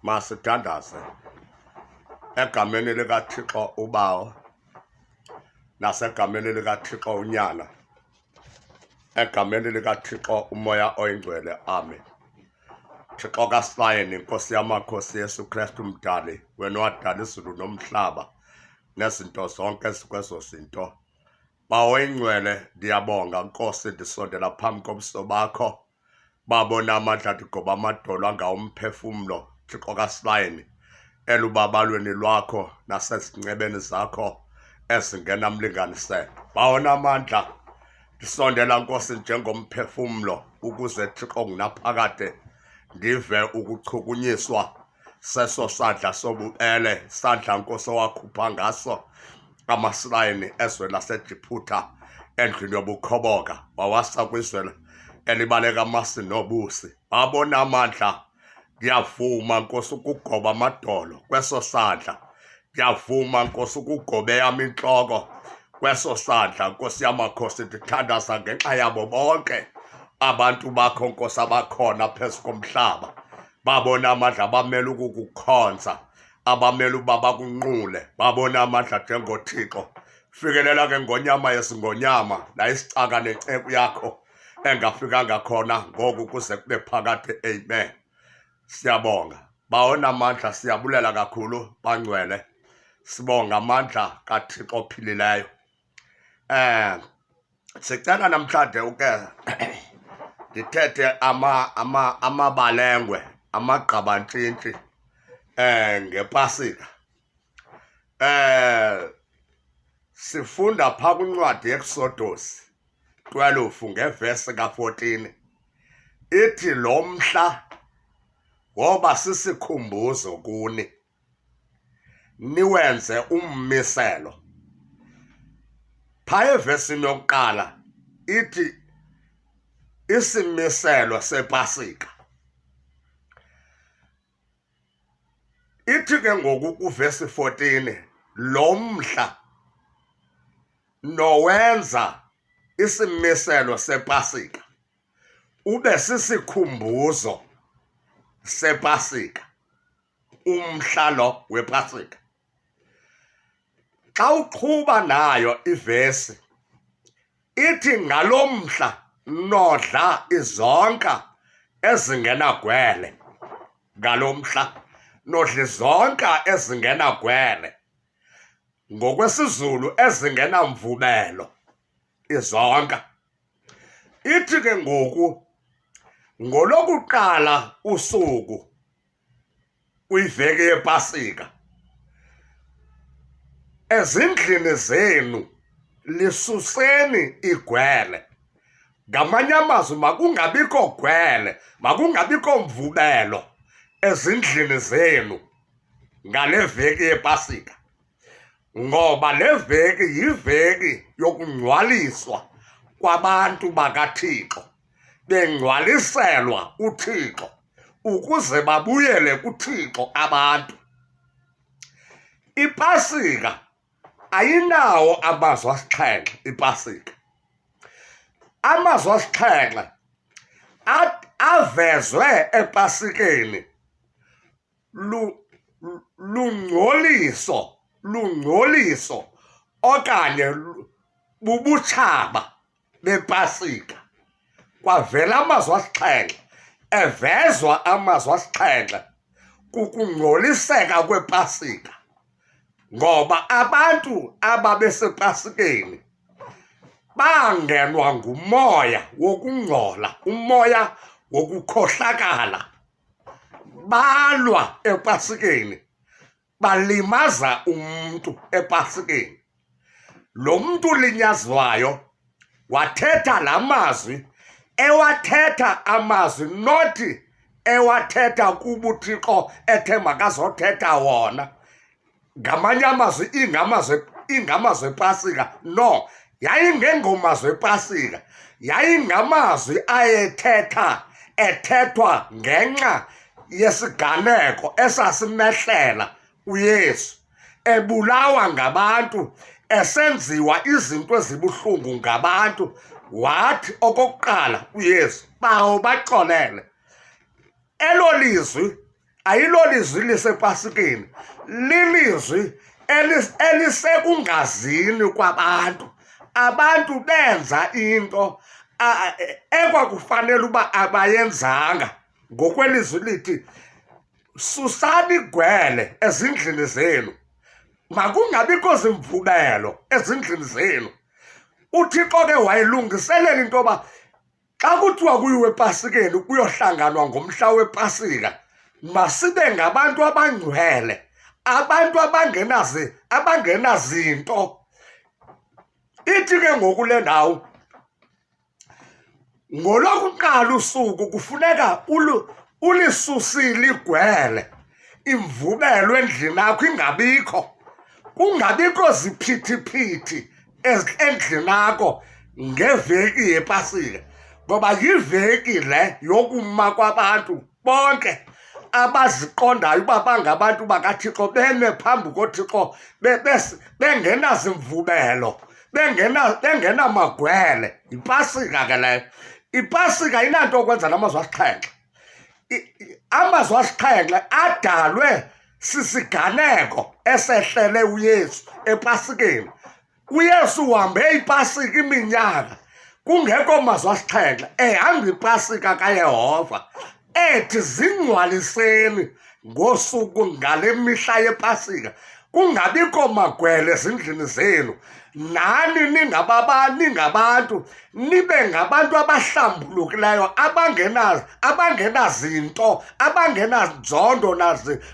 Masithandaze. Egameni likaThixo uBawo nasegameni likaThixo uNyana egameni likaThixo uMoya oyiNgcwele. Amen. Thixo kaSirayeli, Nkosi yamakhosi, Yesu Kristu Mdali, wena wadala izulu nomhlaba nezinto zonke ezikwezo zinto. Bawo oyingcwele, ndiyabonga Nkosi, ndisondela phambi kobuso bakho. Babona amandla ndigoba amadolo angawumphefumlo, Thixo kaSirayeli, elubabalweni lwakho nasezincebeni zakho ezingenamlinganiselo. Bawona amandla ndisondela Nkosi njengomphefumlo ukuze Thixo ngunaphakade ndive ukuchukunyiswa seso sandla sobubele, sandla Nkosi owakhupha ngaso amaSirayeli ezweni laseJiphutha endlwini yobukhoboka wawasa kwizwe elibaleka amasi nobusi. Babona amandla. Ndiyavuma Nkosi ukugoba amadolo kweso sandla. Ndiyavuma Nkosi ukugoba eyam intloko kweso sandla. Nkosi yamakhosi, ndithandaza ngenxa yabo bonke abantu bakho Nkosi abakhona phezu komhlaba. Babona amandla abamele ukukukhonza, abamele uba bakunqule, babona amandla njengoThixo. Fikelela ke ngonyama yesingonyama nayisicaka nenceku yakho engafikanga khona ngoku kuze kube phakade. Amen. Siyabonga bawona amandla, siyabulela kakhulu bangcwele, sibonga amandla kaThixo ophilileyo. Sicela namhlanje uke ndithethe amabalengwe amagqabantshintshi ngepasika. Sifunda pha kwincwadi yeExodus 12 ngevesi ka-14, ithi lo mhla woba sisikhumbuzo kuni, niwenze ummiselo. Phaya evesini yokuqala ithi isimiselo sePasika. Ithi ke ngoku kuvesi 14, lo mhla nowenza isimiselo sePasika ube sisikhumbuzo sePasika, umhla lo wePasika. Xa uqhuba nayo ivesi ithi ngalo mhla nodla izonka ezingenagwele. Ngalo mhla nodla izonka ezingenagwele, ngokwesiZulu ezingenamvubelo izonka. Ithi ke ngoku ngolokuqala usuku kwiveki yePasika, ezindlini zenu lisuseni igwele. Ngamanye amazwi, makungabikho gwele, makungabikho mvubelo ezindlini zenu ngale veki yePasika, ngoba le veki yiveki yokungcwaliswa kwabantu bakaThixo, bengcwaliselwa uThixo ukuze babuyele kuThixo abantu. IPasika ayinawo amazwi asixhenxe. IPasika amazwi asixhenxe avezwe ePasikeni lungcoliso, lungcoliso okanye bubutshaba bePasika. Kwavela amazwi asixhenxe, evezwa amazwi asixhenxe kukungcoliseka kwePasika, ngoba abantu ababesePasikeni bangenwa ngumoya wokungcola, umoya wokukhohlakala. Balwa ePasikeni, balimaza umntu ePasikeni. Lo mntu linyazwayo wathetha la mazwi, ewathetha amazwi nothi ewathetha kuba uThixo ethe makazothetha wona. Ngamanye amazwi ingamazwi ePasika. No, yayingengomazwi ePasika, yayingamazwi ayethetha ethethwa ngenxa yesiganeko esasimehlela uYesu, ebulawa ngabantu, esenziwa izinto ezibuhlungu ngabantu. Wathi okokuqala uYesu, Bawo, baxolele. Elo lizwi Ayilolizwi lisePasikeni, lilizwi elisekungazini kwabantu. Abantu benza into ekwakufanele uba abayenzanga. Ngokwelizwi lithi, susani igwele ezindlini zenu, makungabikho zimvubelo ezindlini zenu. UThixo ke wayelungiselela into yoba xa kuthiwa kuyiwe ePasikeni kuyohlanganwa ngomhla wePasika, masibe ngabantu abangcwele, abantu abangenazinto. Ithi ke ngoku le ndawo, ngolokuqala usuku kufuneka ulisusile igwele, imvubelo endlini yakho ingabikho, kungabikho ziphithiphithi endlini yakho ngeveki yePasika, ngoba yiveki le yokuma kwabantu bonke abaziqondayo uba bangabantu bakaThixo, beme phambi koThixo bengenazimvubelo, bengenamagwele. Yipasika ke leyo. Ipasika inanto okwenza namazwi asixhenxe. Amazwi asixhenxe adalwe sisiganeko esehlele uYesu ePasikeni. UYesu uhambe iPasika iminyaka kungekho mazwi asixhenxe, ehamba iPasika kaYehova, ethi zingcwaliseni ngosuku ngale mihla yePasika, kungabikho magwele ezindlini zenu, nani ningabantu, nibe ngabantu abahlambulukileyo, abangenazinto, abangenanzondo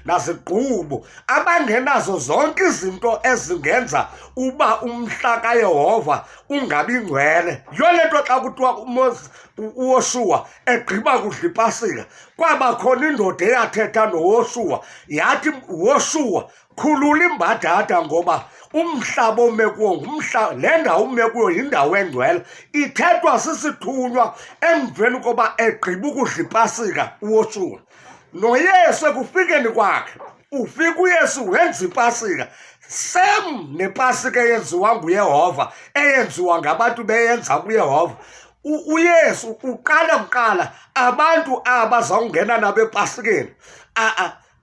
nazigqubu, abangenazo zonke izinto ezingenza uba umhla kaYehova ungabi ngcwele. Yiyo le nto xa kuthiwa uYoshuwa egqiba kudla iPasika, kwaba khona indoda eyathetha noYoshuwa yathi, Yoshuwa, khulula imbadada, ngoba umhlaba ome kuwo ngumhla, le ndawo ume kuyo yindawo engcwele. Ithethwa sisithunywa emveni koba egqiba ukudla iPasika uYoshuwa. NoYesu ekufikeni kwakhe, ufika uYesu wenza iPasika sem nePasika eyenziwa nguYehova, eyenziwa ngabantu beyenza kuYehova. UYesu uqala kuqala abantu aba zawungena nabo ePasikeni,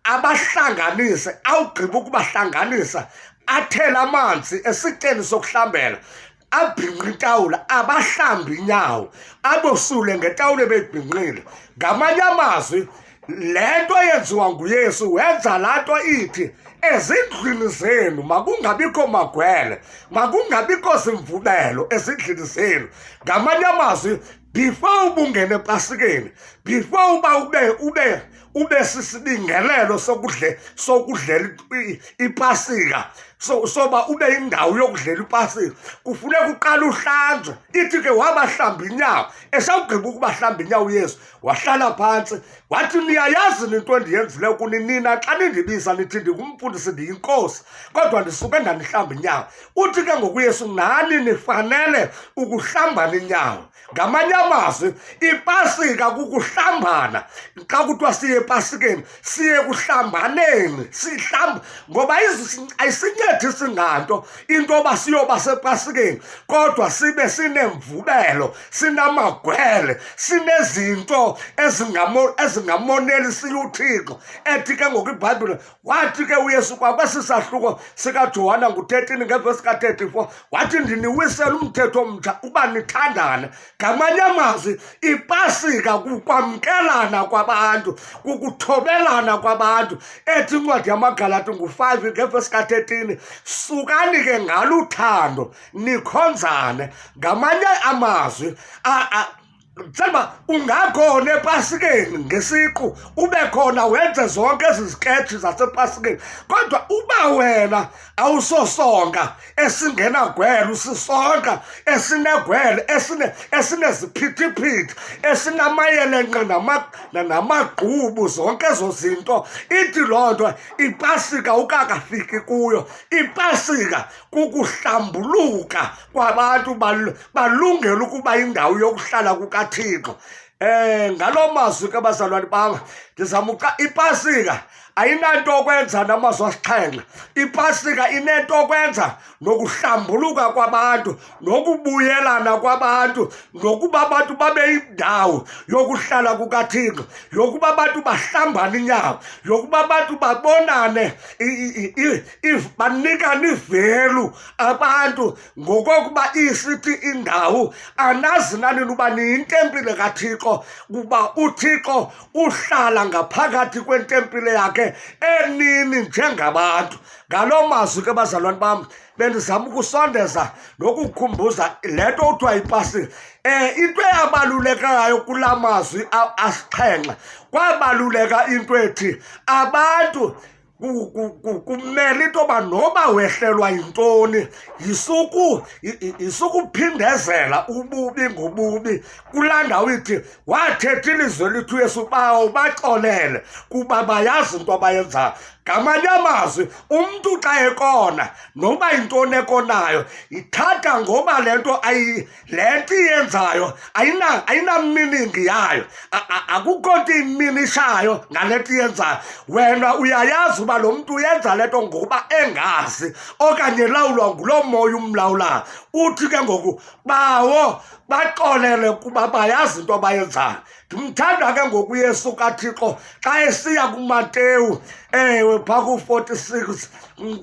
abahlanganise, awugqiba ukubahlanganisa athele amanzi esityeni sokuhlambela, abhinqe itawula, abahlambe inyawo, abosule ngetawula ebeyibhinqile. Ngamanye amazwi, le nto yenziwa nguYesu, wenza laa nto ithi ezindlwini zenu makungabikho magwele, makungabikho zimvubelo ezindlini zenu. Ngamanye amazwi, before ubungene ePasikeni, before uba ube sisibingelelo sokudlela iPasika, soba ube indawo yokudlela iPasika, kufuneka uqale uhlanjwe. Ithi ke wabahlamba inyawo. Esawugqiba ukubahlamba inyawo uYesu wahlala phantsi wathi, niyayazi into endiyenzileyo kuni nina xa nindibiza nithi ndingumfundisi, ndiyinkosi, kodwa ndisuke ndanihlamba inyawo. Uthi ke ngoku uYesu, nani nifanele ukuhlambana inyawo. Ngamanye amazwi, iPasika kukuhlambana. Xa kuthiwa siye ePasikeni, siye kuhlambaneni, sihlamba, ngoba ayisincedisi nganto into yoba siyoba sePasikeni kodwa sibe sinemvubelo, sinamagwele, sinezinto ezingamonelisiyo uThixo. Ethi ke ngoku iBhayibhile, wathi ke uYesu kwakwesi sahluko sikaJohana ngu-13 ngevesi ka-34, wathi ndiniwisela umthetho omtsha uba nithandane. Ngamanye amazwi, iPasika kukwamkelana kwabantu, kukuthobelana kwabantu. Ethi incwadi yamaGalati ngu-5 ngevesi ka-13, sukani ke ngaluthando nikhonzane. Ngamanye amazwi, Themba, ungakhona ePasikeni ngesiqu, ube khona wenze zonke ezi ziketshi zasePasikeni, kodwa uba wena awusosonka esingenagwele, usisonka esinegwele, esineziphithiphithi, esinamayele namagqubu, zonke ezo zinto, ithi loo nto iPasika ukakafiki kuyo. IPasika kukuhlambuluka kwabantu balungele ukuba indawo yokuhlala kukaThixo. Ngaloo mazwi ke bazalwane bam, ndizama uqa ipasika ayinanto okwenza namazwi asixhenxe. Ipasika inento okwenza nokuhlambuluka kwabantu, nokubuyelana kwabantu, nokuba abantu babe yindawo yokuhlala kukaThixo, yokuba abantu bahlambane inyawo, yokuba abantu babonane, banikane ivelu abantu ngokokuba isithi indawo anazi nanini uba niyintempile kaThixo, kuba uThixo uhlala ngaphakathi kwentempile yakhe enini njengabantu. Ngaloo mazwi ke bazalwane bam, bendizama ukusondeza nokukhumbuza le nto kuthiwa yipasika. Into eyabalulekayo kula mazwi asixhenxe, kwabaluleka into ethi abantu kumele into yoba noba wehlelwa yintoni, yisukuphindezela ububi ngobubi. Kulaa ndawo ithi wathetha ilizwi elithi uYesu, bawo baxolele kuba bayazi into abayenzayo. Ngamanye amazwi, umntu xa ekona, noba yintoni ekonayo, ithatha ngoba le nto le nto iyenzayo ayinaminingi yayo, akukho nto iminishayo ngale nto iyenzayo. Wena uyayazi uba lo mntu uyenza le nto ngoba engazi okanye elawulwa nguloo moya umlawulayo. Uthi ke ngoku, bawo baxolele kuba bayazi into abayenzayo. Ndimthanda ke ngoku uYesu kaThixo xa esiya kuMateyu, ewe, phaa ku-46,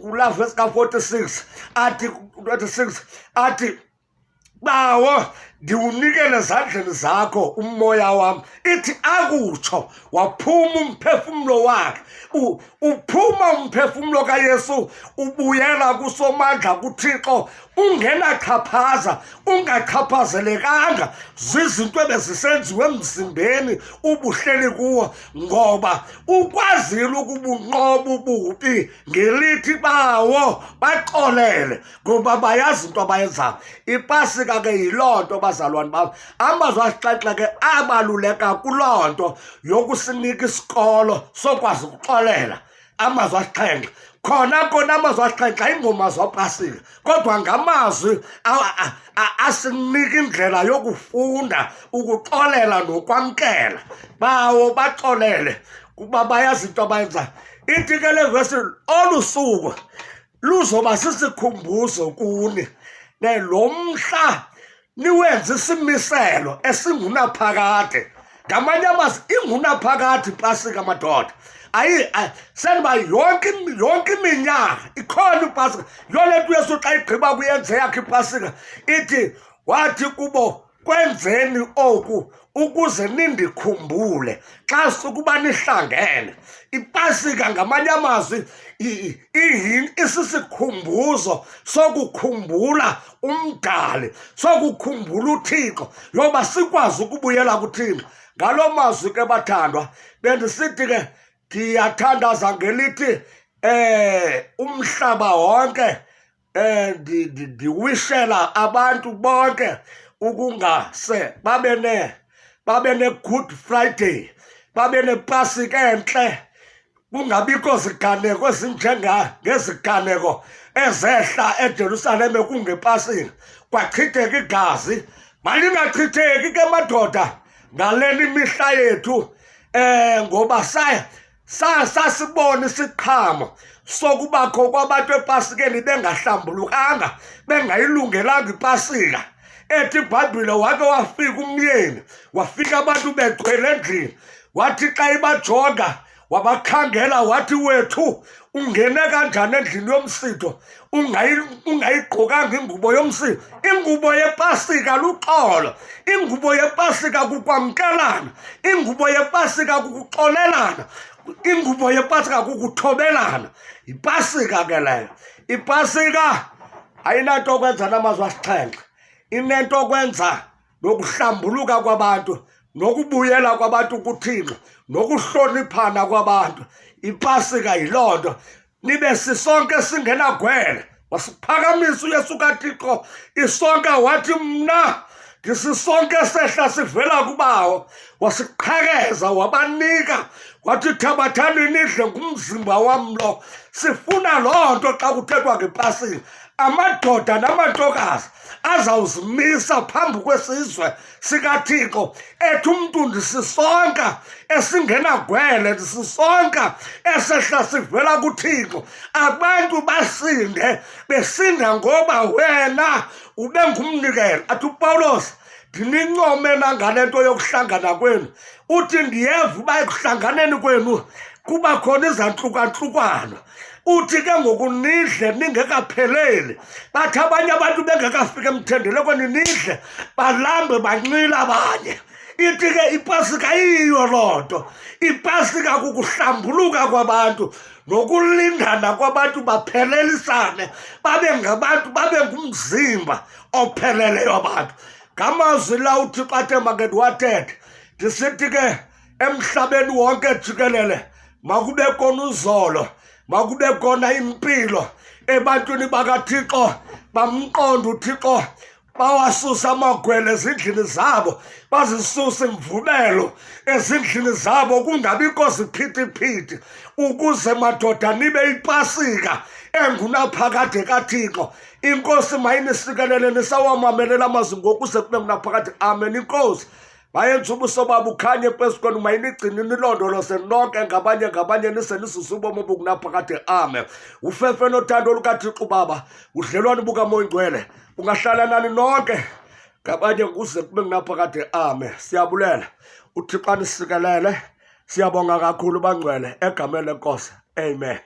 kulaa vesi ka-46, athi 26, athi, bawo ndiwunikele ezandleni zakho umoya wam. Ithi akutsho waphuma umphefumlo wakhe. Uphuma umphefumlo kaYesu ubuyela kuSomandla, kuThixo, ungenachaphaza, ungachaphazelekanga zizinto ebezisenziwe emzimbeni ubuhleli kuwo, ngoba ukwazile ukubunqoba ububi ngelithi bawo baxolele ngoba bayazi into abayenzayo. Ipasika ke yiloo nto, bazalwane bam. Amazwi asixhenxe ke abaluleka kuloo nto yokusinika isikolo sokwazi ukuxolela. Amazwi asixhenxe khona kona, amazwi asixhenxe ayingomazwi apasika, kodwa ngamazwi asinika indlela yokufunda ukuxolela nokwamkela. Bawo baxolele kuba bayazi into abayenzayo. Ithi ke le vesi, olu suku luzoba sisikhumbuzo kuni, ne lo mhla niwenze isimiselo esingunaphakade. Ngamanye amazwi, ingunaphakade ipasika, madoda. Ayi, sendiba yonke iminyaka ikhona ipasika. Yiyo le nto uYesu xa igqiba kuyenze yakhe ipasika, ithi wathi kubo, kwenzeni oku ukuze nindikhumbule xa sukuba nihlangene. Ipasika ngamanye amazwi isisikhumbuzo sokukhumbula uMdali, sokukhumbula uThixo, yoba sikwazi ukubuyela kuThixo. Ngaloo mazwi ke bathandwa, bendisithi ke ndiyathandaza ngelithi umhlaba wonke, ndiwishela abantu bonke ukungase babe ne-Good Friday, babe nepasika entle, kungabikho ziganeko ezinjenga ngeziganeko ezehla eJerusalem kungepasika, kwachitheka igazi. Malingachitheki ke madoda ngalena imihla yethu, ngoba sasibona isiqhamo sokubakho kwabantu epasikeni bengahlambulukanga, bengayilungelanga ipasika. Ethi iBhayibhile wake wafika umyeni, wafika abantu begcwele endlini, wathi xa ibajonga wabakhangela wathi, wethu, ungene kanjani endlini yomsitho ungayigqokanga ingubo yomsitho? Ingubo yepasika luxolo, ingubo yepasika kukwamkelana, ingubo yepasika kukuxolelana, ingubo yepasika kukuthobelana. Yipasika ke leyo. Ipasika ayinanto kwenza namazwi asixhenxe, inento kwenza nokuhlambuluka kwabantu, nokubuyela kwabantu kuThixo, nokuhloniphana kwabantu. Ipasika yiloo nto. Nibe sisonke singenagwele. Wasiphakamisa uYesu kaThixo isonka, wathi, mna ndisisonke sehla sivela kubawo. Wasiqhekeza wabanika, wathi, thabathani nidle, ngumzimba wam lo. Sifuna loo nto xa kuthethwa ngepasika. Amadoda namantokazi azawuzimisa phambi kwesizwe sikaThixo ethi umntu ndisisonka esingenagwele, ndisisonka esehla sivela kuThixo. Abantu basinde besinda ngoba wena ube ngumnikelo. Athi uPawulos, ndinincome nangale nto yokuhlangana kwenu. Uthi ndiyeva uba ekuhlanganeni kwenu kuba khona izantlukantlukwana. Uthi ke ngoku nidle ningekapheleli. Bathi abanye abantu bengekafika emthendelekweni nidle, balambe banxile abanye. Ithi ke iPasika iyiyo loo nto. IPasika kukuhlambuluka kwabantu nokulingana kwabantu, baphelelisane, babe ngabantu, babe ngumzimba opheleleyo abantu. Ngamazwi la uThixo athe make ndiwathethe, ndisithi ke emhlabeni wonke jikelele makube khona uzolo, makube khona impilo ebantwini bakaThixo, bamqonde uThixo, bawasusa amagwele ezindlini zabo, bazisusa imvubelo ezindlini zabo, kungabikho ziphithiphithi, ukuze madoda nibe ipasika engunaphakade kaThixo. Inkosi mayinisikelele nisawamamelela amazwi ngokuze kube ngunaphakade. Amen. Inkosi mayenze ubuso babo ukhanye phezu kwenu, mayinigcine nilondoloze nonke ngabanye ngabanye, nize nizuze ubomi obukunaphakade. Amen. Ufefe nothando lukaThixo uBaba, udlelwane bukaMoya Oyingcwele ungahlala nani nonke ngabanye kuze kube ngunaphakade. Amen. Siyabulela, uThixo anisikelele. Siyabonga kakhulu bangcwele, egameni leNkosi. Amen.